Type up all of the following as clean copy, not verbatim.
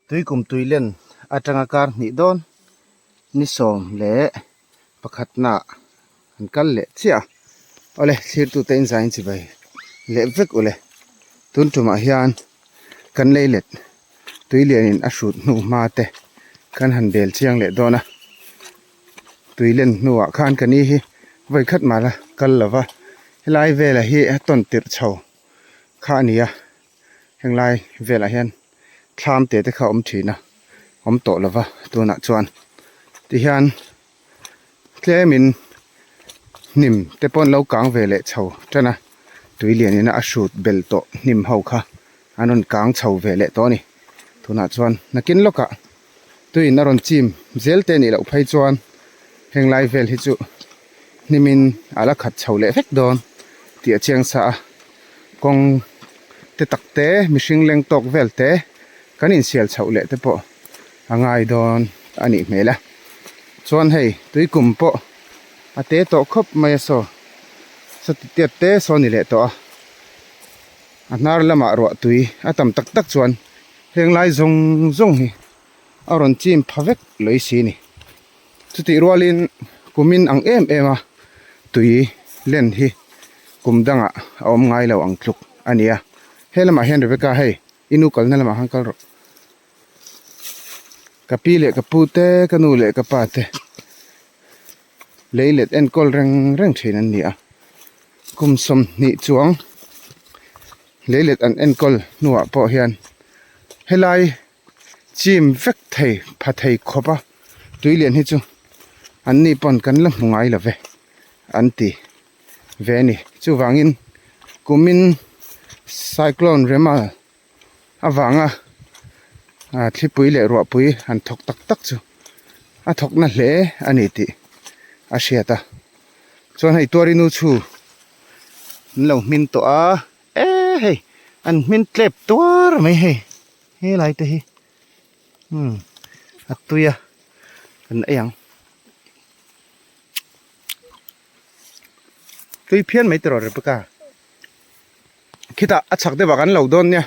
Tuikum tuilen atanga kar hnih dawn ni 11 naah an kal leh chiah a, awle thlirtute in zai in chibai leh vek ule tun tumah hian kan lei let tuilianin a hrut hnu hma te kan han bel chiang leh dawn a, tuilen hnuah khan ka ni hi vawi khat mah la kal lova helai velah hi a tawn tirh chho kha a ni a. Henglai velah hian thlam te te kha a awm thin a, awm tawh lova tunah chuan tihian tlemin hnim te pawh an lo kang ve leh chho tan a, tui lianin a hrut bel tawh hnim ho kha an rawn kang chho ve leh tawh a ni. Tunah chuan nakin lawkah tuiin a rawn chim zel te anih loh phei chuan henglai vel hi chu hnimin a la khat chho leh vek dawn tih a chiang sa a kawng te tak te mihring leng tawk vel te kan insial chhoh leh te pawh a ngai dawn a nih hmel a chuan hei tui kum pawh a te tawh khawp mai a saw sawti tiat te saw ni leh tawh a a hnar lamah ruah tui a tam tak tak chuan heng lai zawng zawng hi a rawn chim pha vek lawih si a ni. Chutih rualin kumin ang em em a tui len hi kum dangah a awm ngai lo ang tluk a ni a. He lamah hian Rebecca hei i nu kalna lamah khan kal rawh. Ka pi leh ka pu te ka nu leh ka pa te lei let enkawl reng reng thin an ni a. Kum 20 chuang lei let an enkawl hnuah pawh hian helai chim vek thei pha thei khawp a tui lian hi chu an ni pawn kan la hmu ngai lo ve an ti ve a ni chuvangin kumin cyclone Remal avanga ah thlipui leh ruahpui han thawk tak tak chu a thawk na hle a ni tih a hriat a chuan hei tuarinu chhu an lo hmin tawh a. E hei an hmin tlep tuar mai hei helai te hi umm a tui a kan ei ang tui phian mai tiraw Rebecca khitah a chhak deuhah kan lo dawn nia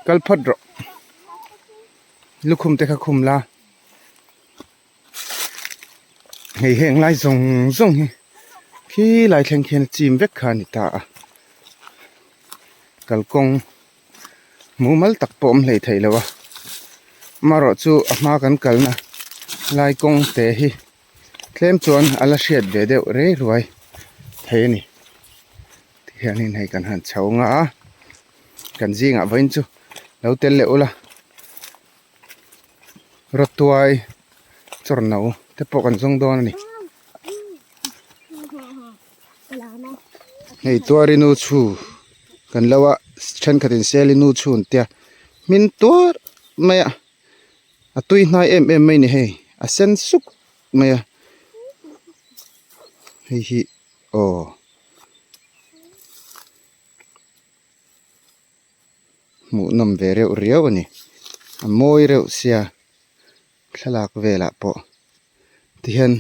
kal phawt rawh lukhum te kha khum la hei heng lai zawng zawng hi khi lai thleng khian a chim vek kha a ni ta a kalkawng mumal tak pawh awm hlei theih loh a amaherawh chu a hma kan kalna lai kawng te hi tlem chuan a la hriat ve deuh rei ruai thei a ni tihianin hei kan han chho nga a kan zingah vawiin chu lo tel leh ula. Rawtuai chawrno te pawh kan zawng dawn a ni hei tuari nu chhu kan lo a thenkhatin seli nu chhu an tia hmin tuar mai a a tui hnai em em mai a ni hei a sen suk mai a hei hi aw. Hmuhnawm ve reuh riau a ni a mawi reuh sia thlalak velah pawh tihian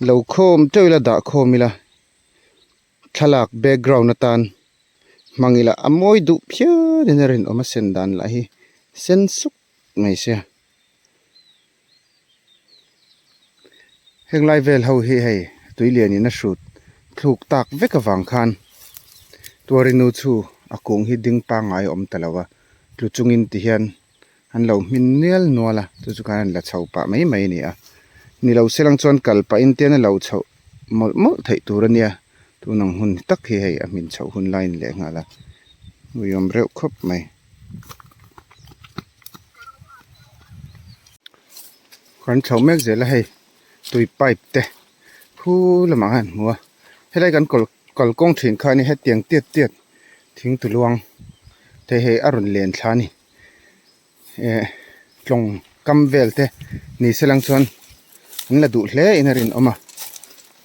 lo khawm teuh ila dah khawm ila thlalak background atan hmang ila a mawi duh phian in a rinawm a sen dan lah hi sen suk mai sia heng lai vel ho hi hei tui lian in a hrut thluk tak vek avang khan tuarinu chu a kung hi ding pangngai a awm ta lo a tlu chungin ti hian an lo hmin nial nual a chu chu khan an la chho pah mai mai a ni a ni lo se lang chuan kal pah in te hian a lo chhoh mawlh mawlh theih tur a nia tun ang hun tak hi hei a hmin chhoh hun lai a ni leh nghal a uiawm reuh khawp mai. Kan chho mek zel a hei tui pipe te khu lamah khan an hmu a helai kan kawl kalkawng thin kha a ni hetiang tiat tiat thing tu luang te hei a rawn len thla a ni eh tlawng kam vel te ni se lang chuan an la duh hle in a rinawm a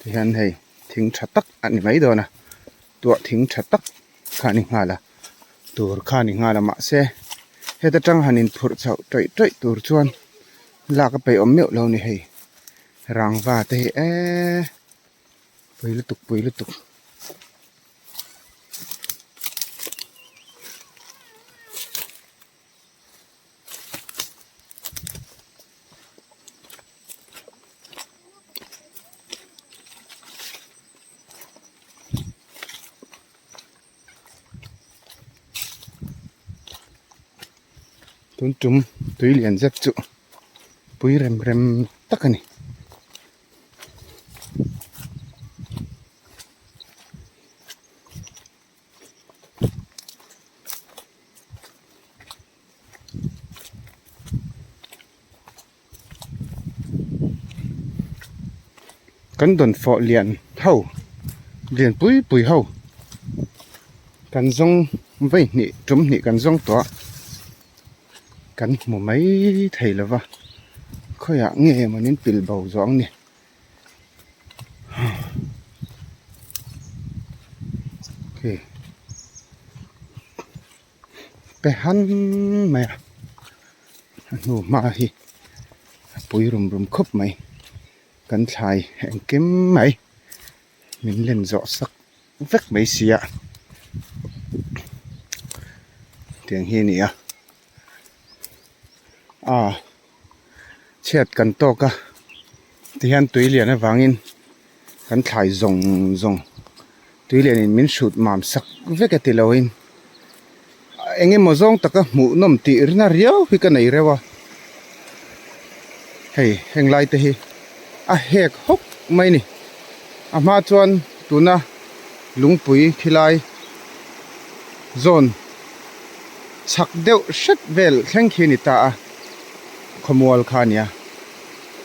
tihian hei thing tha tak a ni mai dawn a tuah thing tha tak kha a ni nghal a. Tur kha a ni nghal a mahse heta tang han inphurh chhoh tawih tawih tur chuan lak a peih awm meuh lo a ni hei rangva te hi eee pui lutuk pui lutuk. Tun tum tui lian zet chu pui rem rem tak a ni. Kan dawnfawh lian ho lian pui pui ho kan zawng vawi hnih tum hnih kan zawng tawh a kan hmu mai thei lo va khawiah nge maw nin pil bo zawh ang ni. Pe han mai a a hnu hma hi a pui rum rum khawp mai kan thlai engkim mai min len zawh sak vek mai si a tiang hi a ni a ah chhiat kan tawk a tihian tui lian avangin kan thlai zawng zawng tui lianin min hrut mam sak vek a ti loin eng emaw zawng taka hmuh nawm tih rina riau hi ka nei reuh a hei heng lai te hi a hek hawk mai a ni a hma chuan tuna lungpui khilai zawn chhak deuh hret vel thleng khi a ni ta a khawmual kha a ni a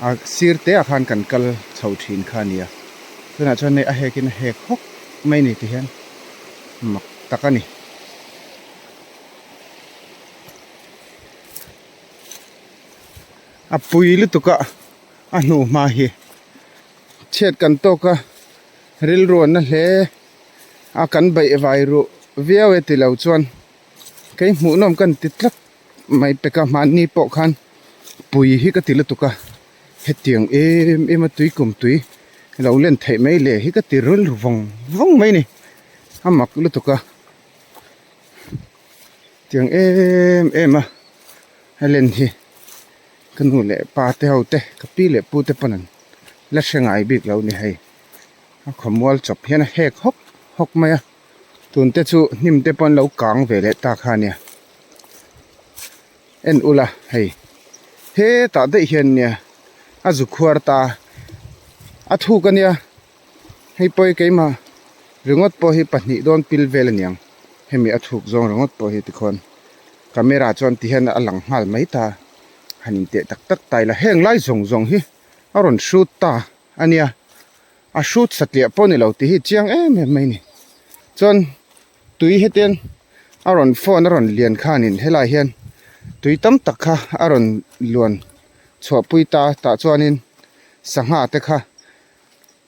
a sir te ah khan kan kal chho thin kha a ni a tunah chuan hei a hek in a hek hawk mai a ni ti hian mak tak a ni. A pui lutuk a a hnuh hma hi chhiat kan tawk a rilru an na hle a kan beih vai ruh viau e tilo chuan kei hmuh nawm ka ni ti tlat mai pek a mahni pawh khan pui hi ka ti lutuk a hetiang em em a tui kum tui lo len theih mai leh hi ka ti rilru vawng vawng mai a ni a mak lutuk a tiang em em a a len hi ka nu leh pa te ho te ka pi leh pu te pawn an la hre ngai bik lo a ni hei a khawmual chawp hian a hek hawk hawk mai a tun te chu hnim te pawh an lo kang ve leh ta kha a nia en ula hei hetah daih hian nia a zu khuar ta a thuk a nia hei pawh hi keimah ringawt pawh hi pahnih dawn pil vel a niang hemi a thuk zawng ringawt pawh hi tikhawn camera chuan ti hian a lang nghal mai ta han inteh tak tak ta ila heng lai zawng zawng hi a rawn hrut ta a nia a hrut satliah pawh a ni lo tih hi chiang em em mai a ni chuan tui hetiang a rawn phone a rawn lian khanin helaiah hian tui tam tak kha a rawn luan chhuahpui ta tah chuanin sangha te kha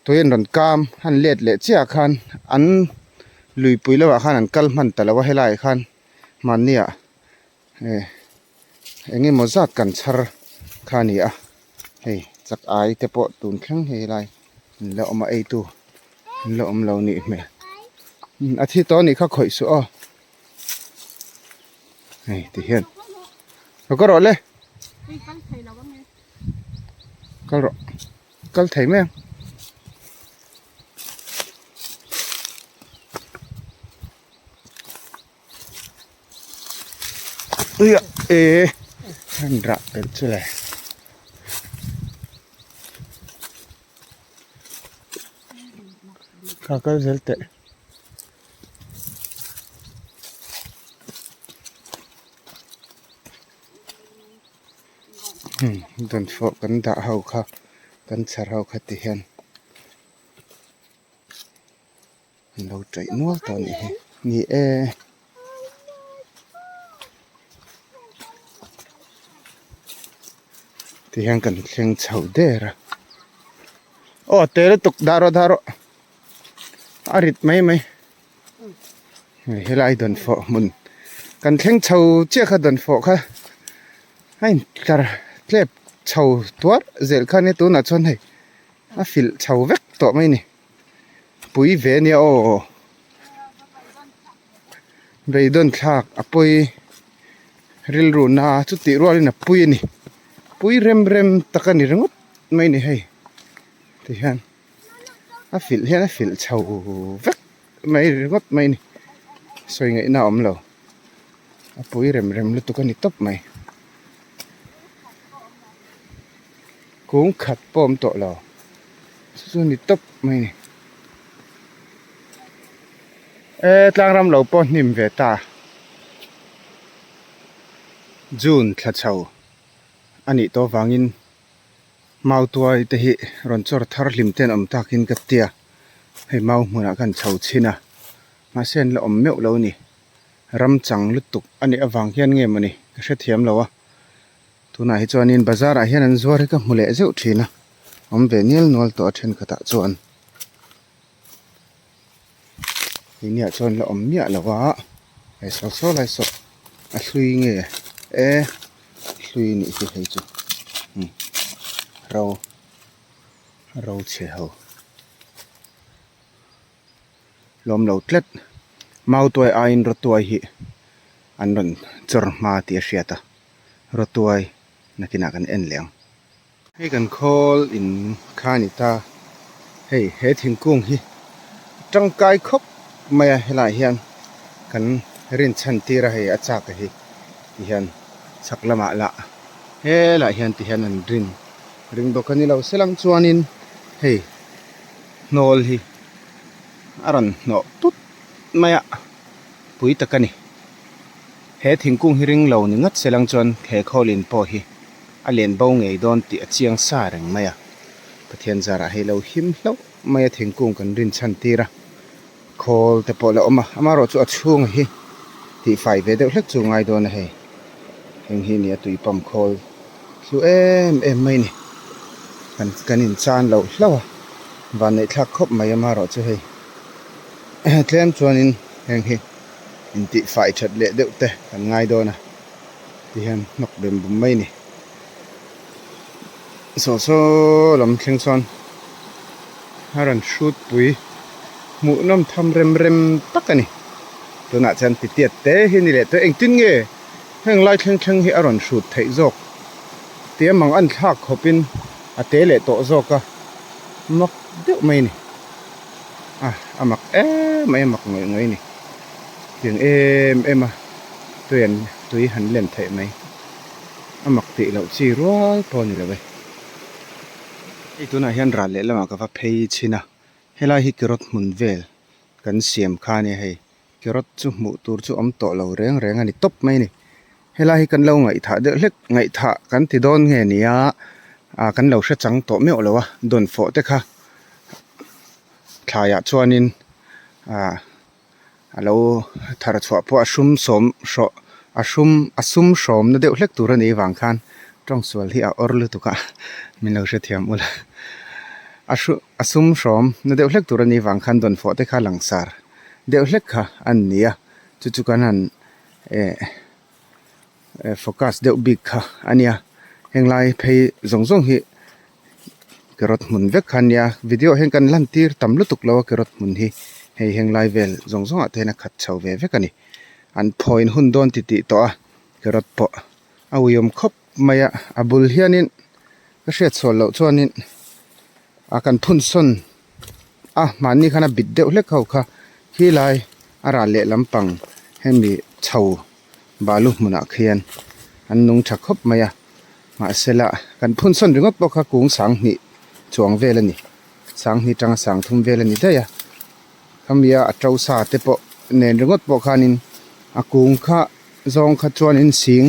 tui an rawn kam an let leh chiah ah khan an luipui lamah khan an kal hman ta lo a helaiah khan mahni ah eh eng emaw zat kan chhar kha a ni a hei chak ai te pawh tun thleng hei helai an la awm a eitu an la awm lo nih hmel a thi tawh a nih kha khawih suh aw hei ti hian lo ka rawh le kal rawh kal thei mai ang. Uia e an rah pelh chu le kha kal zel teh dawnfawh kan dah ho kha kan chhar ho kha ti hian. An lo chaih nual tawh a nih hi ni e. Ti hian kan thleng chho der a aw te lutuk dah rawh dah rawh a rit mai mai hei helai dawnfawh hmun kan thleng chho chiah kha dawnfawh kha a intlar tlep chho tuar zel kha ania tunah chuan hei a filh chho vek tawh mai a ni. Pui ve ania aw beidawn thlak a pawi rilru na chutih rualin a pui a ni pui rem rem tak a ni ringawt mai a ni hei tihian a filh hian a filh chho vek mai ringawt mai a ni sawi ngaihna a awm lo a pui rem rem lutuk a ni tawp mai. Kung khat pawh a awm tawh lo. Chu chu ni tawp mai a ni. E tlang ram lo pawh hnim ve ta. June thla chho a nih tawh vangin Mautuai te hi rawn chawr thar hlim ten awm takin ka tia. Hei mau hmunah khan chho chhin a. Mahse an la awm meuh lo a ni. Ram chang lutuk a nih avang hian nge mawni ka hrethiam lo a. Tunah hi chuanin bazar ah hian an zuar hi ka hmu leh zeuh thin a, awm ve nial nual tawh a thenkhatah chuan keiniah chuan la awm miah lo a, hei saw saw lai saw a hlui nge e hlui nih hi hei chu umm ro ro chhe ho lawm lo tlat mautuai aiin rawtuai hi an rawn chawr hma tih a hriat a rawtuai nakinah kan en leh ang. Hei kan khawl in kha a ni ta, hei he thingkung hi tangkai khawp mai a helaiah hian kan rinchhan tir a hei a chak a hi ti hian chhak lamah lah helaiah hian ti hian an rin ring bawk a ni lo selang chuanin hei hnawl hi a rawn hnawh tut mai a pui tak a ni. He thingkung hi ring lo ni ngat se lang chuan he khawlin pawh hi a len bo ngei dawn tih a chiang sa reng mai a. Pathian zarah hei lo him hlauh mai a thingkung kan rin chhan tir a, khawl te pawh la awm a, amaherawh chu a chhunga hi tihfai ve deuh hlek chu ngai dawn a hei. Heng hi nia tui pump khawl hlu em em mai ni. Kan kan inchan loh hlauh a, vanneih thlak khawp mai amaherawh chu hei tlem chuanin heng hi. Intih fai that leh deuh te kan ngai dawn a ti hian hnawk bem bum mai a ni. Saw saw lam thleng chuan a rawn hrut pui hmuh nawm tham rem rem tak a ni. Tunah chuan titiat te hi ni leh tawh engtin nge heng lai thleng thleng hi a rawn hrut theih zawk tia mang an thlak khawpin a te leh tawh zawk a mak deuh mai a ni. A a mak em mai a mak ngawih ngawih a ni. Tiang em em a tui an tui han len theih mai a mak tih loh chi rual pawh a ni lo e. Hei tunah hian ral leh lamah ka va phei chhin a helai hi carrot hmun vel kan siam kha a nia hei carrot chu hmuh tur chu awm tawh lo reng reng a ni tawp mai a ni. Helai hi kan lo ngaihthah deuh hlek ngaihthah kan ti dawn nge nia ah kan lo hre chang tawh meuh lo a dawnfawh te kha thlaiah chuanin ah a lo thar chhuah pawh a hrum sawm hrawh a hrum a sum hrawmna deuh hlek tur a nih vang khan tawngsual hi a awr lutuk a min lo hrethiam ula a hru a sum hrawm na deuh hlek tur a nih vang khan dawnfawh te kha langsar deuh hlek kha a ni a chu chu kan han eh focus deuh bik kha a nia henglai phei zawng zawng hi carrot hmun vek kha a nia video ah hian kan lan tir tam lutuk lo a carrot hmun hi hei henglai vel zawng zawng ah te hian a khat chho ve vek a ni an phawi hun dawn ti tih tawh a carrot pawh a uiawm khawp mai a a bul hianin ka hriat chhuah loh chuanin a kan phun sawn a mahni khan a bit deuh hlek ho kha khilai a ral leh lampang hemi chho balu hmunah khian an nung tha khawp mai a mahse la kan phun sawn ringawt pawh kha kung sanghnih chuang vel a ni sanghnih tanga sang thum vel a ni daih a khami a a to sa te pawh nen ringawt pawh khanin a kung kha zawng kha chuanin sing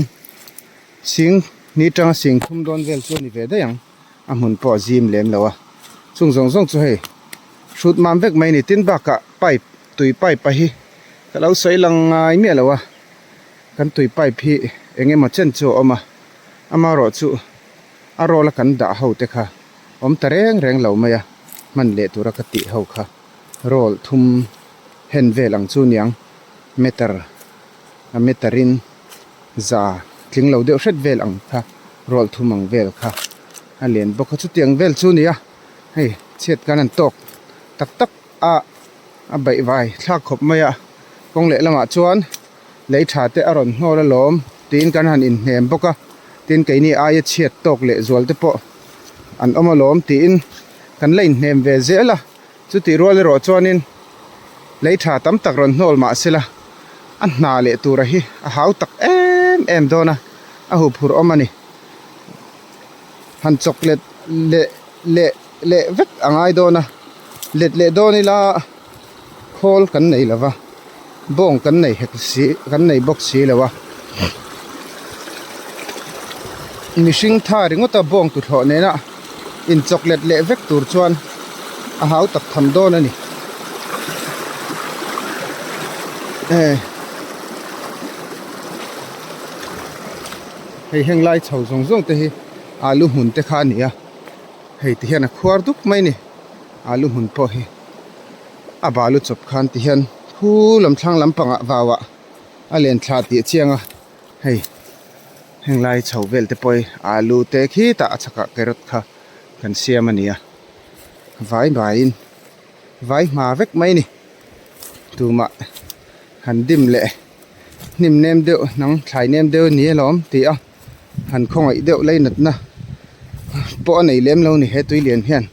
sing ni tanga sing thum dawn vel chu a ni ve daih ang. A hmun pawh a zim lem lo a chung zawng zawng chu hei hrut mam vek mai a ni tin bakah pipe tui pipe a hi ka lo sawi lang ngai miah lo a kan tui pipe hi eng emaw chen chu a awm a amaherawh chu a roll a kan dah ho te kha awm ta reng reng lo mai a hman leh tura ka tih ho kha roll thum hen vel ang chu niang meter a meter in. Za tling lo deuh hret vel ang kha rual thum ang vel kha a lian bawk a chutiang vel chu nia hei chhiat kan an tawk tak tak a a baih vai thlak khawp mai a kawng leh lamah chuan lei tha te a rawn hnawl alawm tiin kan han inhnem bawk a tin keini aia chhiat tawk leh zual te pawh an awm alawm tiin kan la inhnem ve zel a. Chutih rual erawh chuanin lei tha tam tak rawn hnawl mah sela a hna leh tura hi a hau tak em em dawn a, a huphurh awm a ni. Han chawk let leh leh leh vek a ngai dawn a let leh dawn ila khawl kan nei lo va bawng kan nei hek si kan nei bawk si lo a mihring tha ringawt a bawng tuthlawh nena inchawk let leh vek tur chuan a hau tak tham dawn a ni eh hei heng lai chho zawng zawng te hi alu hmun te kha a ni a hei ti hian a khuar dup mai a ni alu hmun pawh hi a balu chawp khan ti hian khu lam thlang lampangah vauah a len thla tih a chiang a hei heng lai chho vel te pawh hi alu te khitah a chhakah carrot kha kan siam a ni a vai vaiin vai hma vek mai a ni tumah han dim leh hnim nem deuh hnang thlai nem deuh a ni alawm tih a han khawngaih deuh leinatna pawh a nei lem lo a ni he tui lian hian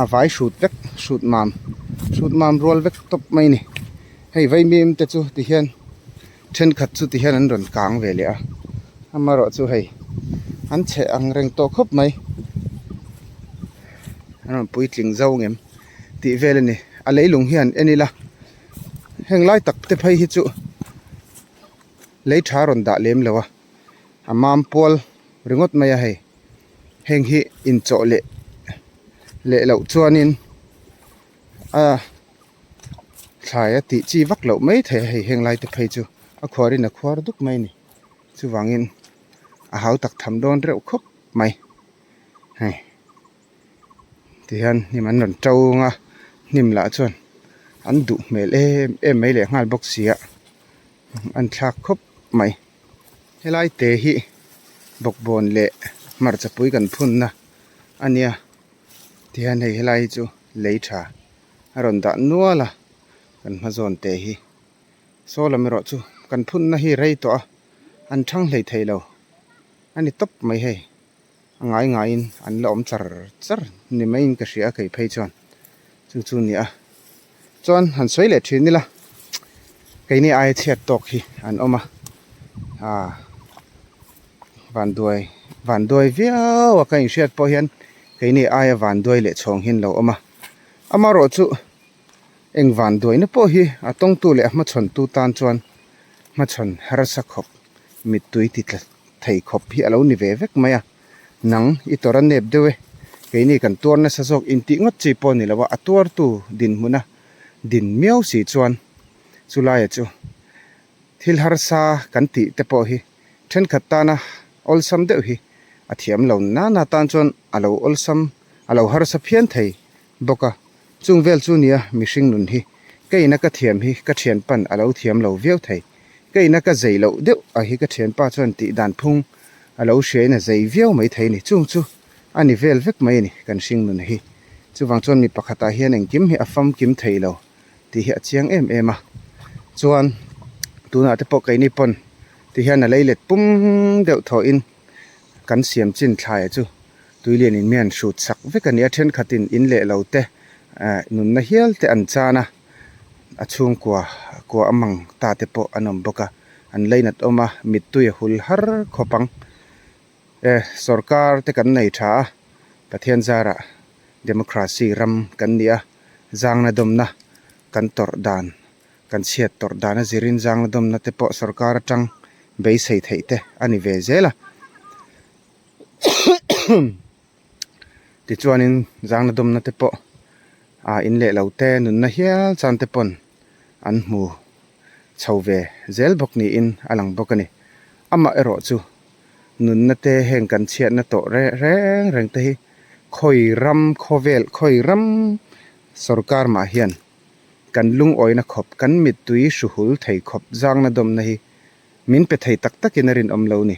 a vai hrut vek hrut mam hrut mam rual vek tawp mai a ni hei vaimim te chu ti hian thenkhat chu ti hian an rawn kang ve leh a amaherawh chu hei an chheh ang reng tawh khawp mai an rawn puitling zo ngem tih vel a ni a leilung hian en ila heng lai tak te phei hi chu lei tha rawn dah lem lo a a mam pual ringawt mai a hei heng hi inchawh leh leh loh chuanin a thlai a tih chi vak loh mai thei a hei heng lai te phei chu a khuar in a khuar dup mai a ni chuvangin a hau tak tham dawn reuh khawp mai hei. Tihian hnim an rawn to ang a hnim lah chuan an duh hmel em em mai leh nghal bawk si a an thlak khawp mai helai te hi bawkbawn leh hmarcha pui kan phun na a nia tihian hei helai hi chu lei tha a rawn dah nual a kan hma zawn te hi saw lam erawh chu kan phun na hi rei tawh a an thang hlei thei lo a ni tawp mai hei. A ngai ngaiin an la awm char char ni maiin ka hria a kei phei chuan chu chu a ni a chuan han sawi leh thin ila keini aia chhiat tawk hi an awm a ah vanduai vanduai viau a ka inhriat pawh hian keini aia vanduai leh chhawng hi an lo awm a amaherawh chu eng vanduaina pawh hi a tawngtu leh a hmachhawntu tan chuan hmachhawn harsa khawp mittui ti tla thei khawp hi a lo ni ve vek mai a, nang i tawrh a nep deuh e, keini kan tuar nasa zawk intih ngawt chi pawh a ni lo a, a tuartu dinhmuna din miau si chuan chulaia chu thil harsa kan tih te pawh hi thenkhat tana awlsam deuh hi a thiam lo nana tan chuan a lo awlsam a lo harsa phian thei bawk a, chung vel chu nia mihring nun hi ka ina ka thiam hi ka thianpan a lo thiam lo viau thei, ka ina ka zei loh deuh a hi ka thianpa chuan tih dan phung a lo hriain a zei viau mai thei a ni, chung chu a ni vel vek mai a ni kan hring nun hi, chuvang chuan mi pakhatah hian engkim hi a famkim thei lo tih hi a chiang em em a, chuan tunah te pawh keini pawn ti hian a leilet pum deuh thawhin kan siam chin thlaia chu. Tuilian in mi an hrut sak vek a ni a, thenkhatin in leh lo te eh nunna hial te an chan a, a chhungkua kua a mang ta te pawh an awm bawk a, an leinat awm a, mittui a hul har khawp ang. Eh sorkar te kan nei tha a, Pathian zarah democracy ram kan ni a, zangna dawmna kan tawrh dan kan chhiat tawrh dan a zirin zangna dawmna te pawh sorkar atang beisei theih te a ni ve zel a. Tichuanin zangna dawmna te pawh ah in leh lo te nunna hial chan te pawn an hmu chho ve zel bawk niin a lang bawk a ni. Amah erawh chu nunna te heng kan chhiatna tawh reng reng te hi khawi ram khawvel khawi ram sorkar mah hian kan lungawina khawp kan mittui hruhul thei khawp zangna dawmna hi min pe thei tak takin a rinawm lo ni.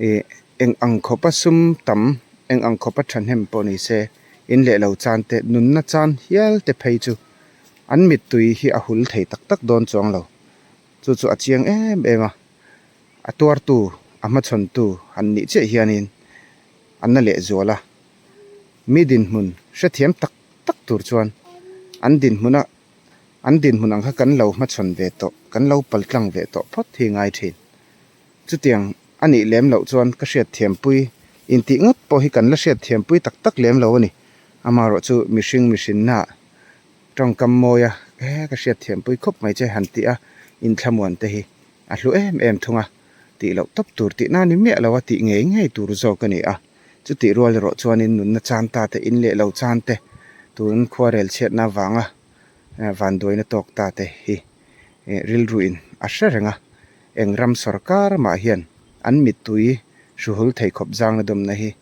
Ih eng ang khawpa sum tam eng ang khawpa thahnem pawh ni se in leh lo chan te nunna chan hial te phei chu an mittui hi a hul thei tak tak dawn chuang lo chu chu a chiang em em a a tuartu a hmachhawntu han nih chiah hianin an na leh zual a mi dinhmun hrethiam tak tak tur chuan an dinhmuna an dinhmun ang kha kan lo hmachhawn ve tawh kan lo paltlang ve tawh phawt hi ngai thin. Chutiang a nih lem loh chuan ka hriat thiampui Intih ngawt pawh hi kan la hriat thiampui tak tak lem lo a ni. Amaherawhchu mihring mihrinnaah tawngkam mawia he ka hriat thiampui khawp mai che han tih a inthlamuan te hi a hlu em em thung a, tih loh tawp tur tihna ni miah lo a tih ngei ngei tur zawk a ni a. Chutih rual erawh chuanin nunna chan ta te, in leh lo chan te, tun khuarel chhiatna avanga vanduaina tawk ta te hi rilruin a hre reng a. Eng ram sawrkar mah hian an mittui hruhul thei khawp zangna dawmna hi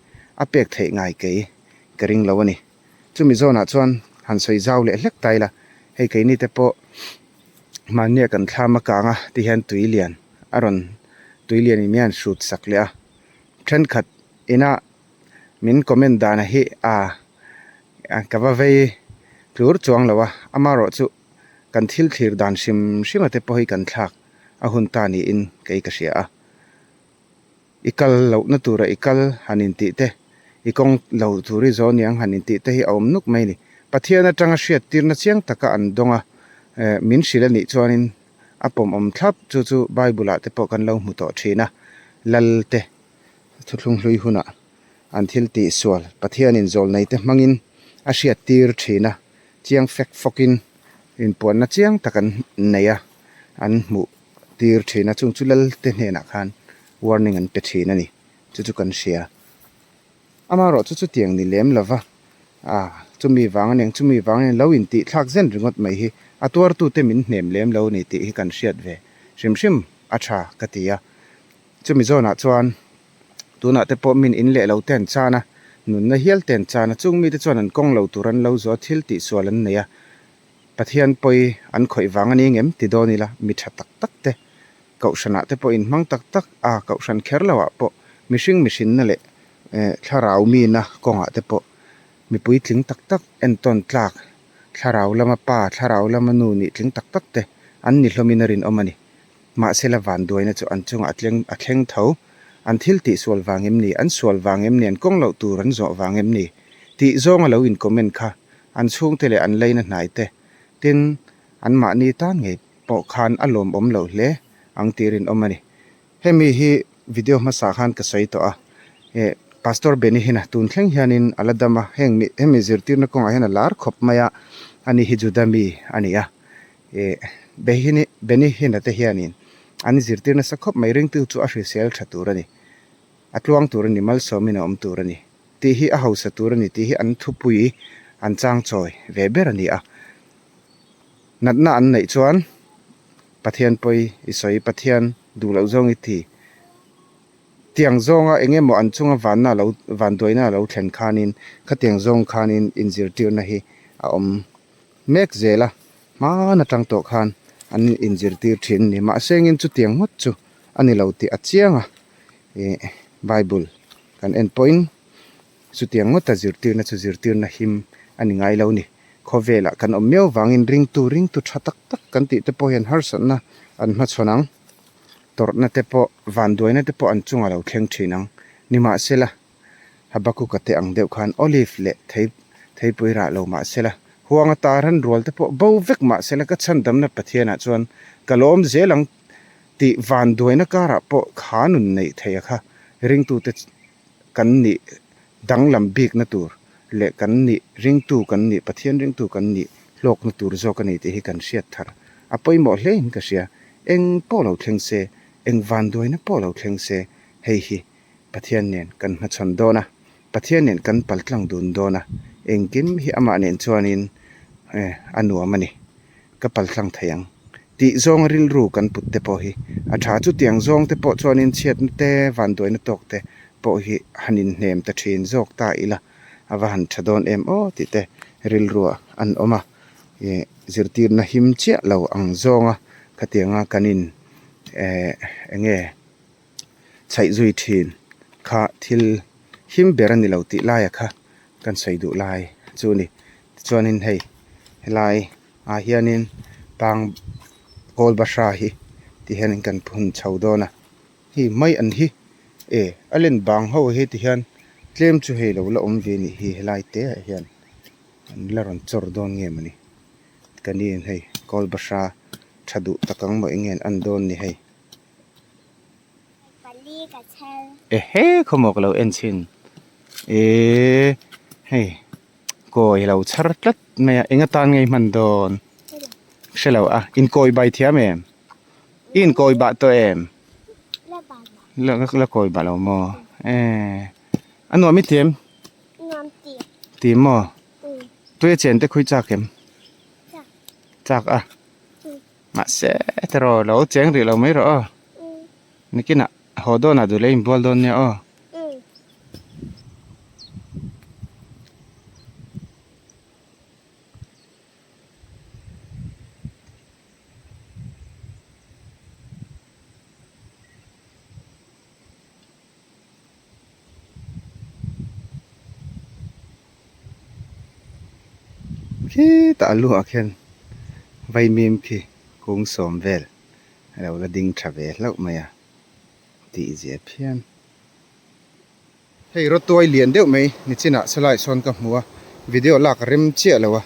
a pek theih ngai kei ka ring lo a ni. Chumi zawnah chuan han sawi zau leh hlek ta ila, hei keini te pawh mahnia kan thlam a kang a ti hian tui lian a rawn tui lian in hian hrut sak leh a, thenkhat ina min comment dan hi a ka va vei tlur chuang lo a, amaherawhchu kan thil thlir dan hrim hrim a te pawh hi kan thlak a hun ta niin kei ka hria a. I kal lohna tura i kal han intih te, i kawng lo tur i zawn niang han intih te hi a awm nuk mai a ni. Pathian atanga hriattirna chiang taka an dawng a, min hrilh a nih chuanin a pawmawm thlap chu chu Bible ah te pawh kan lo hmu tawh thin a, Lal te thuthlung hlui hunah an thil tih sual Pathianin zawlnei te hmangin a hriattir thin a, chiang fek fawkin inpuanna chiang tak an nei a, an hmuh tir thin a, chung chu lal te hnenah khan warning an pe thin a ni, chu chu kan hria. Amaherawh chu chutiang ni lem lova, ah chumi vang aniang chumi vang aniang lo intih thlak zen ringawt mai hi a tuartute min hnem lem lo a ni tih hi kan hriat ve hrim hrim a tha ka ti a. Chumi zawnah chuan tunah te pawh min in leh lo te an chan a, nunna hial te an chan a, chung mite chuan an kawng lo tur an lo zawh a, thil tihsual an nei a. Pathian pawi an khawih vang a ni ngem ti dawn ila mi tha tak tak te, kohhranah te pawh inhmang tak tak a, kohhran kher loah pawh mihring mihrinna leh thlarau mina kawngah te pawh mipui tling tak tak entawn tlak thlarau lama pa, thlarau lama nu nih tling tak tak te an ni hlawmin a rinawm a ni. Mahsela vanduaina chu an chungah a tleng a thleng tho. An thil tihsual vang em ni? An sual vang em ni? An kawng loh tur an zawh vang em ni? Tih zawnga lo in comment kha an chhungte leh an leina hnai te, tin, anmahni tan ngei pawh khan a lawmawm loh hle ang tih rinawm a ni. Hemi hi video hmasa khan ka sawi tawh a, eh Pastor Benny Hinn-a tun thleng hianin a la dam a, heng mi hemi zirtirna kawngah hian a lar khawp mai a, ani hi Juda mi a ni a, eh Behini Benny Hinn-a te hianin an zirtir nasa khawp mai, ringtu chu a hrisel tha tur a ni, a tluang tur a ni, malsawmin a awm tur a ni. Tih hi a hausa tur a ni tih hi an thupui an chang chawi ve ber a ni a. Natna an neih chuan Pathian pawi i sawi, Pathian duh loh zawng i ti. Tiang zawnga eng emaw an chunga vanna lo vanduaina a lo thlen khanin khatiang zawng khanin inzirtirna hi a awm mek zel a. Hmaan atang tawh khan an inzirtir thin a ni. Mahse engin chutiang ngawt chu a ni lo tih a chiang a. Ih Bible kan en pawhin chutiang ngawta zirtirna chu zirtirna him a ni ngai lo ni. Khawvelah kan awm miau vangin ringtu ringtu tha tak tak kan tih te pawh hian harsatna an hmachhawn ang. Tawrhna te pawh, vanduaina te pawh an chungah lo thleng thin ang. Nimahsela, Habakuka te ang deuh khan olive leh thei theipui rah lo mahsela, huang ata ran rual te pawh bo vek mahsela ka chhandamna Pathianah chuan ka lawm zel ang Tih vanduaina karah pawh kha nun neih theih a kha ringtute kan nih danglam bikna tur leh kan nih ringtu kan nih Pathian ringtu kan nih hlawkna tur zawk a ni tih hi kan hriat thar a pawimawh hle in ka hria. Eng pawh lo thleng se, eng vanduaina pawh lo thleng se hei hi Pathian nen kan hmachhawn dawn a, Pathian nen kan paltlang dun dawn a, engkim hi amah nen chuanin a nuam a ni. Ka paltlang thei ang tih zawnga rilru kan put te pawh hi a tha. Chutiang zawng te pawh chuanin chhiatna te, vanduaina tawk te pawh hi han inhnem ta thin zawk ta ila a va han tha dawn em aw tih te rilruah an awm a. Ih zirtirna him chiah lo ang zawnga khatianga kan in eh eng nge chhaih zui thin kha thil him ber a ni lo tih laia kha kan sawi duh lai chu a ni. Tichuanin hei helai ah hianin tang kawl bahra hi ti hianin kan phun chho dawn a hei mai an hi e a len bang ho hi ti hian tlem chu hei lo la awm ve a nih hi helai te ah hian an la rawn chawr dawn nge mawni ka ni in hei kawl bahra tha duh tak ang maw eng nge an dawn ni hei. Pali ka chher. Ehe khawmaw ka lo en chhin eee hei kawi a lo chhar tlat mai a eng atan nge i hman dawn hre lo a inkawi bai thiam em i inkawi bah tawh em la kawi bah lo maw eee a nuam i ti em ti maw tui a chen te khawi chak em chak a mahse tiraw lo cheng rih lo mai rawh aw nikinah haw dawnah duh leh inbual dawn nia aw. Khitah a luah khian vaimim khi kung sawm vel a lo la ding tha ve hlauh mai a tih zia phian. Hei rawtuai lian deuh mai nichinah salai sawn ka hmu a, video lak a rem chiah lo a,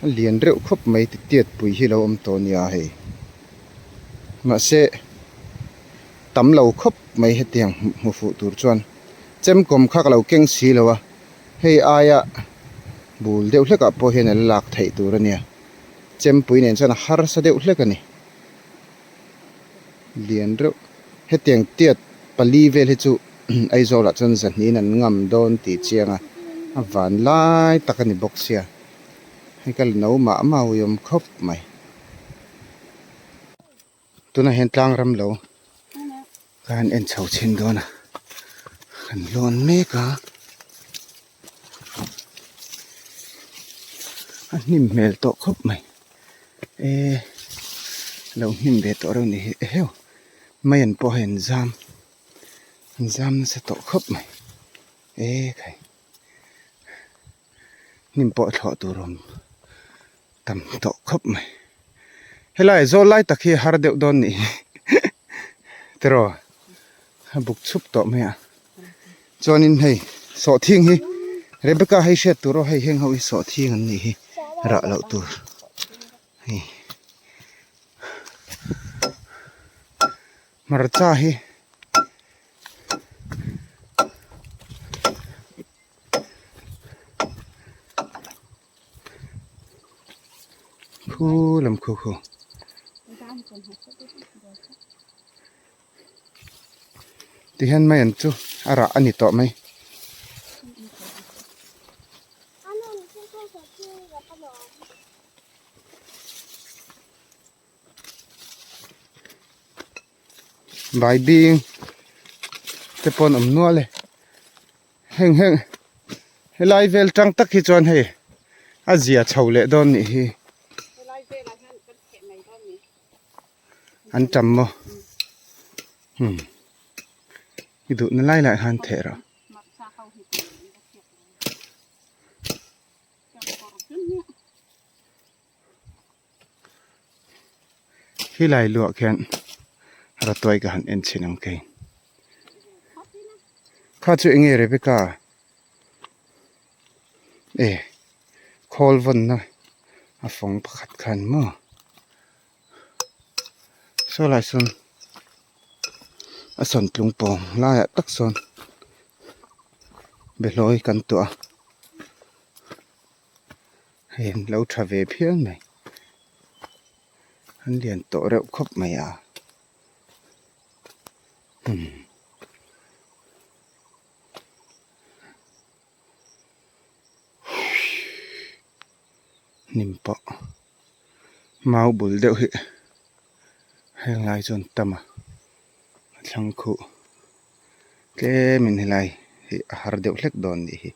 a lian reuh khawp mai ti tiat pui hi lo awm tawh nia hei. Mahse tam lo khawp mai hetiang hmu fuh tur chuan chemkawm kha ka lo keng si lo a, hei aia bul deuh hlekah pawh hian a la lak theih tur a nia, chempui nen chuan a harsa deuh hlek a ni. Lian reuh. Hetiang tiat pali vel hi chu Aizawlah chuan zahnihin an ngam dawn tih chiang a, a van lai tak a ni bawk sia. Hei ka la no mah mah ui awm khawp mai. Tunah hian tlang ram lo ka han en chho chhin dawn a, kan lawn mek a. A hnim hmel tawh khawp mai e lo hnim ve tawh reuh ni hi eheu mai an pawh hei an zam an zam nasa tawh khawp mai e khai hnim pawh thlawh tur awm tam tawh khawp mai helai zawl lai tak hi a har deuh dawn nih hi tiraw a buk chhup tawh mai a. Chuanin hei sawhthing hi Rebecca hei hriat tur aw hei heng ho hi sawhthing an nih hi rah loh tur hei hmarcha hi khu lam khu khu. Tihian mai an chu a rah a ni tawh mai. Baibing te pawh an awm nual e. Heng heng helai vel tang tak hi chuan hei a zia chho leh dawn nih hi. An tam maw hmm i duhna lai lai khan theh rawh. Helai luah khian rawtuai ka han en chhin ang kei. Kha chu enge Rebecca e khawl vawnna a fawng pakhat khan maw. Saw lai sawn a sawn tlung pawng laiah tak sawn behlawi kan tuah a hei an lo tha ve phian mai an lian tawh reuh khawp mai a umm. Hnim pawh mau bul deuh hi heng lai chuan tam a a thlang khuh tlemin helai hi a har deuh hlek dawn nih hi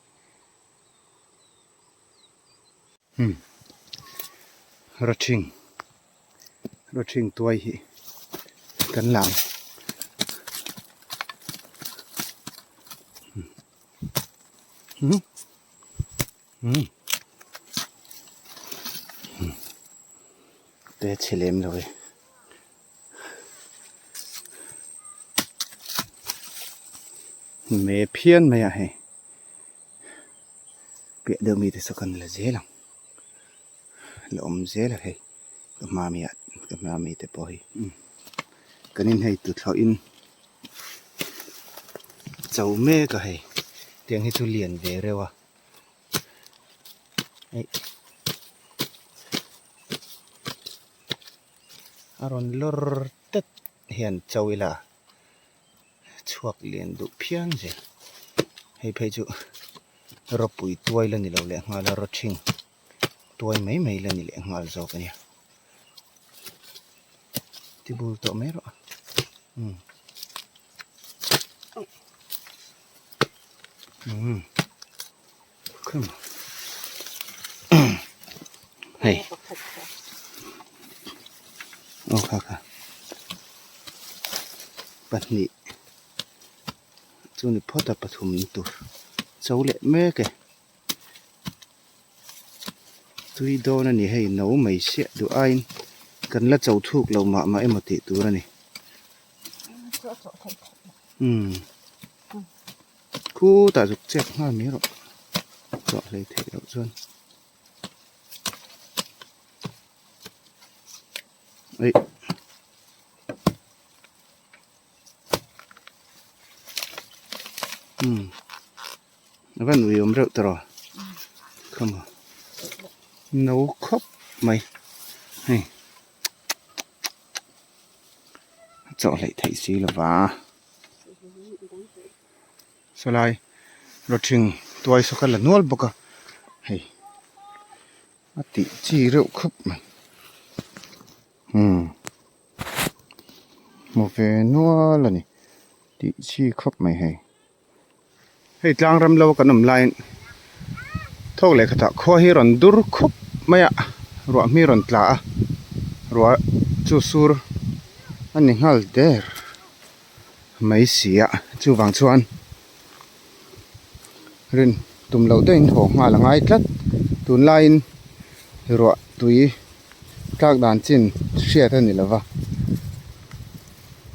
umm rawthing rawthing tuai hi kan la ang. Te chhe lem lo e. Me phian mai a hei. Piah deuh mi te saw kan la zel ang. La awm zel a hei. Ka hma mi ah ka hma mi te pawh hi. Kan in hei tuthlawh in. cho mek a hei tiang hi chu lian ve reuh a eih a rawn lawr tet hian cho ila chhuak lian duh phian zel hei phei chu rawpui tuai la ni lo leh nghal a rawthing tuai mai mai la ni leh nghal zawk a nia ti bul tawh mai rawh umm umm hei aw kha kha pahnih chu ni phawt a pathum tur cho leh mek e. Tui dawn a ni hei no mai siah duh aiin kan la cho thuk lo mah mah emaw tih tur a ni. Umm khutah zuk chek nghal mai rawh chawh hlei theih loh chuan. Eih. Umm. A van ui awm reuh tawh khama no khawp mai hei a chawh hleih theih si lova sawlai rawthing tuai saw kha la nual bawk a hei a tih chi reuh khawp mai umm hmu ve nual a ni tih chi khawp mai hei. Hei tlang ram lo kan awm laiin thawk leh khatah khua hi rawn dur khup mai a ruah hmi rawn tla a ruah chu sur a ni nghal der mai si a chuvang chuan rin tum loh deuhin haw nghal a ngai tlat tunlaiin ruah tui tlak dan chin hriat a ni lova.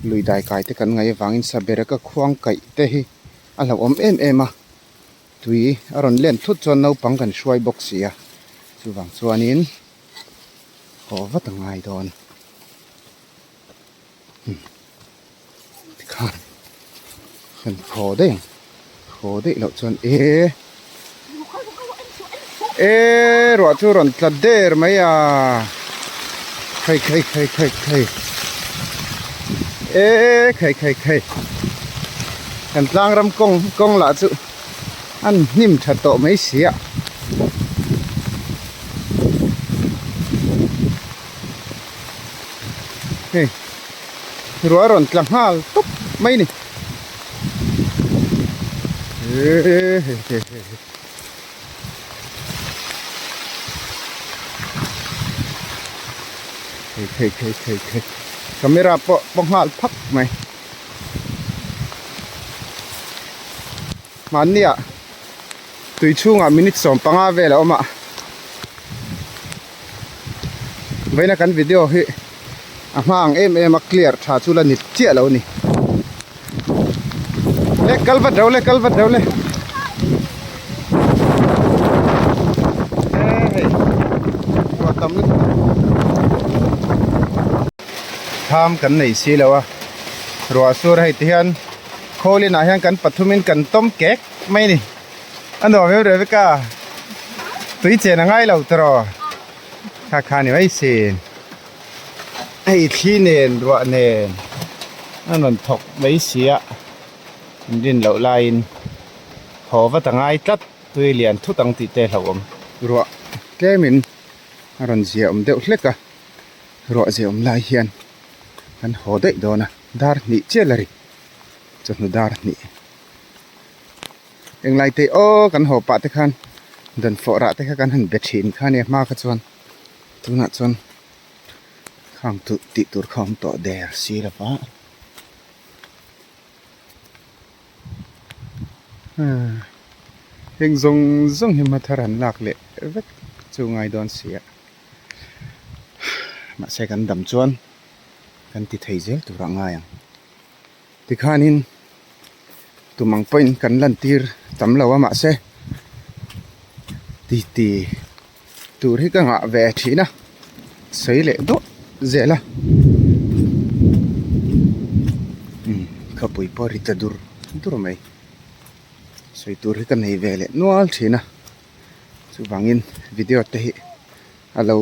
Lui dai kai te kan ngaih avangin sabereka khuang kaih te hi a hlauhawm em em a, tui a rawn len thut chuan naupang kan hruai bawk si a, chuvang chuanin haw vat a ngai dawn. Tikhan kan haw daih ang, haw daih loh chuan e e ruah chu rawn tla der mai a khai khai khai khai khai e khai khai khai kan tlang ram kawng kawng lah chu an hnim tha tawh mai si a. Hei ruah a rawn tla nghal tawp mai a ni hei hei hei hei camera pawh pawh nghal phak mai mahni ah tui chhungah minute 15 vel a awm a. Vawiina kan video hi a hma ang em em a clear tha chu la ni chiah lo a ni. Le kal vat reuh le kal vat reuh le. E hei ruah tam lutuk tham kan nei si lo a ruah sur hei ti hian khawl inah hian kan pathumin kan tawm kek mai a ni. A nuam em Rebecca? Tui chen a ngai lo tawh kha kha ni mai sin. Hei thli nen ruah nen a rawn thawk mai si a, in rin loh laiin haw vat a ngai tlat tui lian thut ang tih te hlauhawm. Ruah tlemin a rawn ziahawm deuh hlek a, ruah ziahawm lai hian kan haw daih dawn a, dar hnih chiah la ri chawhnu dar hnih. Englai te aw kan haw pah te khan dan fawh rah te kha kan han be thin kha nia hma kha chuan tunah chuan khang chu tih tur kha awm tawh der si lo va heng zawng zawng hi hmathar han lak leh vek chu ngai dawn si a mahse kan dam chuan kan ti thei zel tur a ngai ang. Tikhanin tum ang pawhin kan lantir tam lo a mahse titi tur hi ka ngah ve thin a sawi leh duah zel a umm khawpui pawh a ri ta dur dur mai. Sawi tur hi ka nei ve leh nual thin a, chuvangin video te hi a lo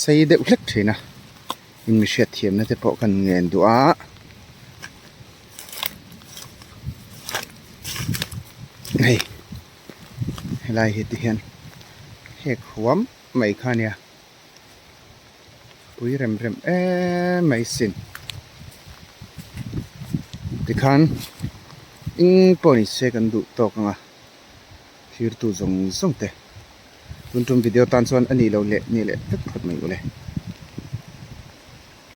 sei deuh hlek thin a, in mi hriatthiamna te pawh kan ngen duh a. Hei helai hi ti hian hek huam mai kha a nia. Pui rem rem em mai sin. Tikhan eng pawh ni se kan duh tawk ang a, thirtu zawng zawng te. Tun tum video tan chuan a nih loh leh nih leh vek phawt mai ule.